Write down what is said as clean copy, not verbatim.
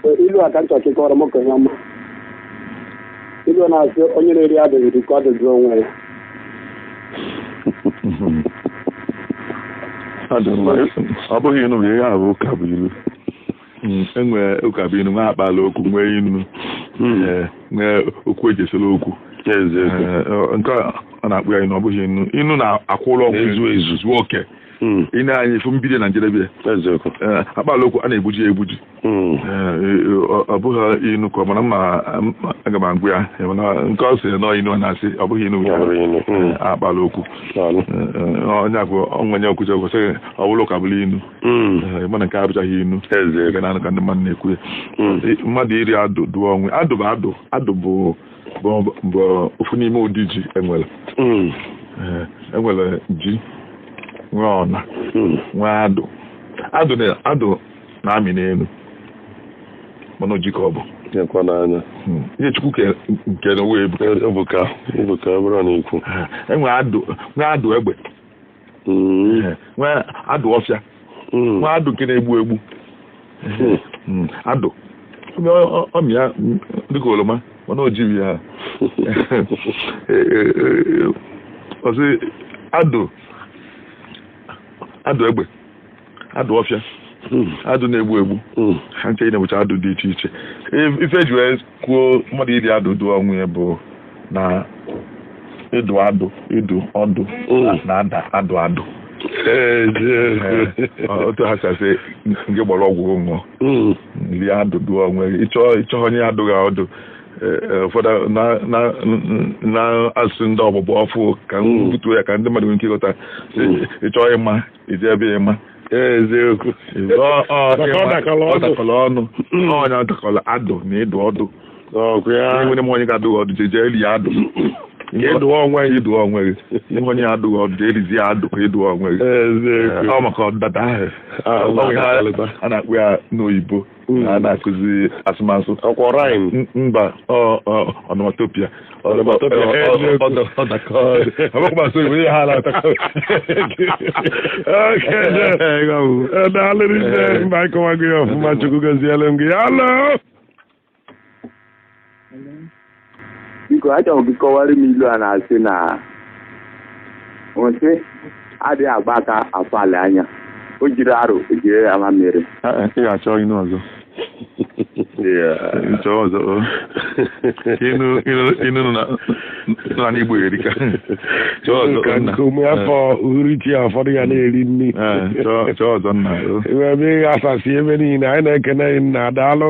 Ilu a ka m chọrọ ka ị kọwara m, okenye ọma. Ilu a na-asị onye na-eri adụ rikwa ọdụ dụọ onwe ya. Ọ dị mma. Ọ bụghị inu bụ ihe a, bụ ụka bụ ilu. Enwere ụka bụ inu, nwee akpala okwu, nwee inu. Ee, nwee okwu eji esere okwu. Eziokwu. Ee, nke a ọ na-akpụ ya inu, ọ bụghị inu. Inu na-akwụrụ ọgwụ Ezu ezu. Zuo oke. Ị na-anya ifu mbido na njedebe. Eziokwu. Ee, akpala okwu a na-egbuji egbuji. Ee, ọ bụghị inu ka ọ mara mma, aga m agwụ ya mana nke ọ sị nọ inu, ọ na-asị ọ bụghị inu. Ya bụrụ inu. Ee, akpala okwu. Daalụ. Ee, onye akwụ onwenye okwuchi okwu sị ọ bụrụ ka bụrụ inu. Ee, mana nke abụchaghị inu. Eziokwu. Ga na-anụ ka ndị mmadụ na-ekwu ya. Mmadụ iri adụ dụọ onwe adụ bụ adụ adụ bụ ofu n'ime ụdị ji enwere. Ee, enwere ji, nwee ọna, nwee adụ. Adụ na adụ na-amị n'elu, mana ji ka ọ bụ. Nyekwa n'anya. Ihe Chukwu kere onwe ebuka. Ebuka, ebuka, bụrụ na ikwu. Enwere adụ, nwee adụ egbe. Nwee adụ ọfịa. Nwee adụ nke na-egbu egbu. Adụ ọmị ya dịka oroma, mana o jighị ya ọsị adụ, adụ egbe, adụ ọfịa, adụ na-egbu egbu. Ha nche na-egbucha adụ dị iche iche. Ife eji wee kwuo mmadụ iri adụ dụọ onwe ya bụ na ịdụ adụ, ịdụ ọdụ na-ada adụ adụ. Eziokwu. Otu ha si asị nke gbara ọgwụ ṅụọ rie adụ dụọ onwe gị. Ịchọ onye adụghị ọdụ. Ụfọdụ na asụsụ ndị ọgbụgbọ ọfụ ka m butuo ya ka ndị mmadụ nwee ike ịghọta. Sị, ịchọ ịma ije ebe ịma. Eziokwu. Ọ Maka ọ dakọrọ ọ ọnụ. Dakọrọ ọnụ, ọnya dakọrọ adụ na ịdụ ọdụ. Ọkụ ya. Enwere m onye ga-adụghị ọdụ, jee rie adụ. Ka ịdụọ onwe gị. Ịdụọ onwe gị. Ihe onye adụghị ọdụ, jee rizie adụ ka ịdụọ onwe gị. Eziokwu. Ọ maka ọdada ahụ. Ah, Ọ bụ ihe na-akpalịkwa. a na-akpụ ya n'oyibo a na-akụzi asụmasụ. Ọkwa rhyme. Mba, ọ onomatopoeia. Onomatopoeia, eziokwu. Ọ dakọ ọbụkwa asụ oyibo, ihe ha na-atakọ. Okay. Daalụ rinne, mba, ịkọwago ya ọfụma. Chukwu gozielu m gị. Alụ. Biko, achọrọ m gị kọwara m ilu a na-asị na nsị adịghị agba aka afọ ala anya, o jiri arụ ejiri ya mamịrị. Ị ga-achọ inu ọzọ. Chọọ ọzọ o. Inu inu nọ na n'Igbo erika. Chọọ ọzọ Ka nna. nke ume afọ uhuruchi a, ụfọdụ ya na-eri nri. Ee, chọọ ọzọ nna o. Ebe ebe ị ga-asasị ebe niile, anyị na-ekene gị, nna, daalụ.